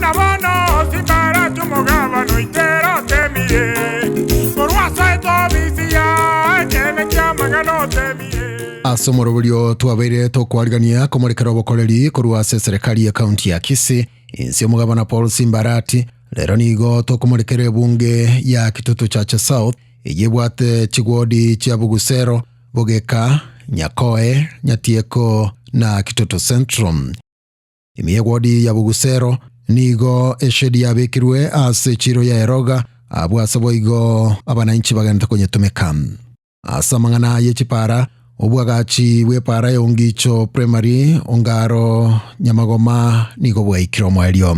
Buna bono simbarati omogabane oitera otemire, korwa asoete obisi ya ekeene ki'amang'ana otemire. Ase omoroberio twabeire tokwarigania komorekera obokoreri korwa ase eserekari ye county ya Kisii, inse omogabana Paul Simbarati, rero nigo tokomorekera ebunge ya Kitutu Chache South eyio ebwate chigwodi chia Bugusero, Bogeka, Nyakoe, Nyatieko na Kitutu Central. Ime y'egwodi ya Bugusero nigo eshedi yabekirwe ase echiiro ya Eroga, abwo ase boigo abanainchi bagenderete konyetumeka. Ase amang'ana ye chipara, obwagachi bw'epara ya Ongicho Primary, Ongaro, Nyamagoma nigo bwaikire omoerio.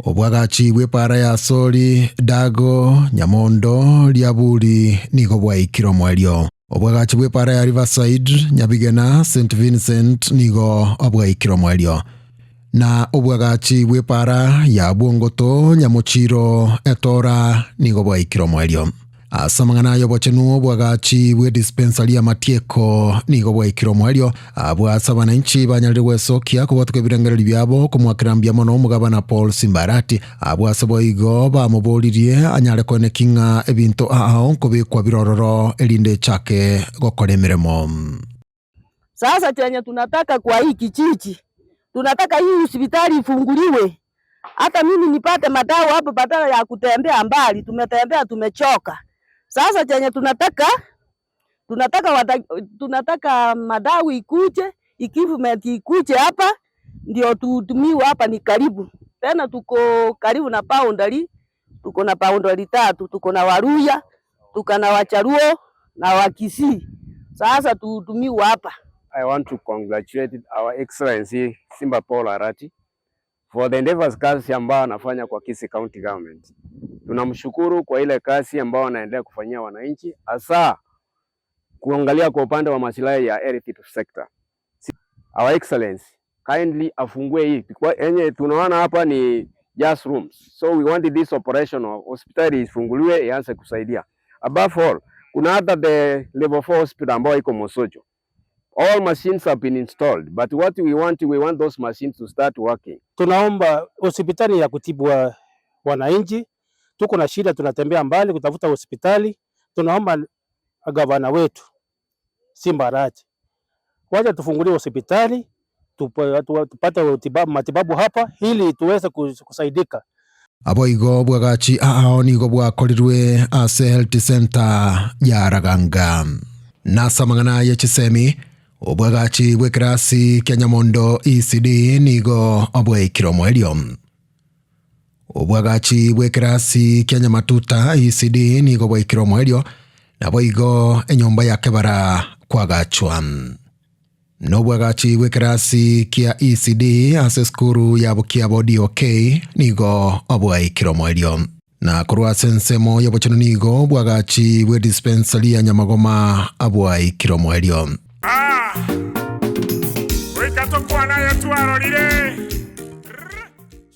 Obwagachi bw'epara ya Sori, Dago, Nyamondo, Riaburi nigo bwaikire omoerio. Obwagachi bw'epara ya Riverside, Nyabigena, St Vincent nigo bwaikire omoerio. Na obwagachi bw'epara ya Bwongoto, Nyamochiro, Etora nigo bwaikire omoerio. Ase amang'ana ay'obochenu obwagachi bwe dispensari ya Matieko nigo bwaikire omoerio, abwo ase abananchi banyarire gwesokia kobwatoka ebirengererio biabo komwakera mbuya mono omogabana Paul Simbarati. Abwo ase boigo bamoboririe anyare koenekia ng'a ebinto ao nkobekwa bire ororo erinde echake gokora emeremo. Sasa chenye tunataka kwa hii kijiji, tunataka hii hospitali ifunguliwe, hata mimi nipate madawa hapo badala ya kutembea mbali. Tumetembea tumechoka. Sasa chenye tunataka tunataka wata, tunataka madawa ikuje, equipment ikuje hapa ndio tuhudumiwe hapa, ni karibu tena, tuko karibu na boundary, tuko na boundary tatu, tuko na Waluhya, tuko na Wajaluo na Wakisii. Sasa tuhudumiwe hapa. I want to congratulate our Excellency Simba Paul Arati for the endeavors kazi ambayo anafanya kwa Kisii County Government. Tunamshukuru kwa ile kazi ambayo anaendelea kufanyia wananchi hasa kuangalia kwa upande wa masilahi ya health sector. Our Excellency kindly afungue hii kwa enye tunaona hapa ni just rooms. So we want this operational hospitali ifunguliwe ianze kusaidia. Above all, kuna hata the level 4 hospital ambayo iko Mosocho. All machines have been installed, but what we want, we want those machines to start working. Tunaomba hospitali ya kutibu wananchi. Tuko na shida, tunatembea mbali kutafuta hospitali. Tunaomba gavana wetu Simba Arati wacha tufungulie hospitali tupate matibabu hapa ili tuweze kusaidika. Aboigo obwagachi ao nigo bwakorirwe ase Health Center ya Raganga. Nase amang'ana ye chisemi, obwagachi bw'ekerasi kia Nyamondo ECD nigo bwaikire omoerio. Obwagachi bw'ekerasi kia Nyamatuta ECD nigo bwaikire omoerio, naboigo enyomba ya kebara kwagachwa. Nobwagachi bw'ekerasi kia ECD ase esukuru ya Bokiabo DOK nigo bwaikire omoerio. Na korwa ase ensemo y'obochenu nigo obwagachi bwe dispensary ya Nyamagoma bwaikire omoerio. Aa, goika tokwane aya twarorire.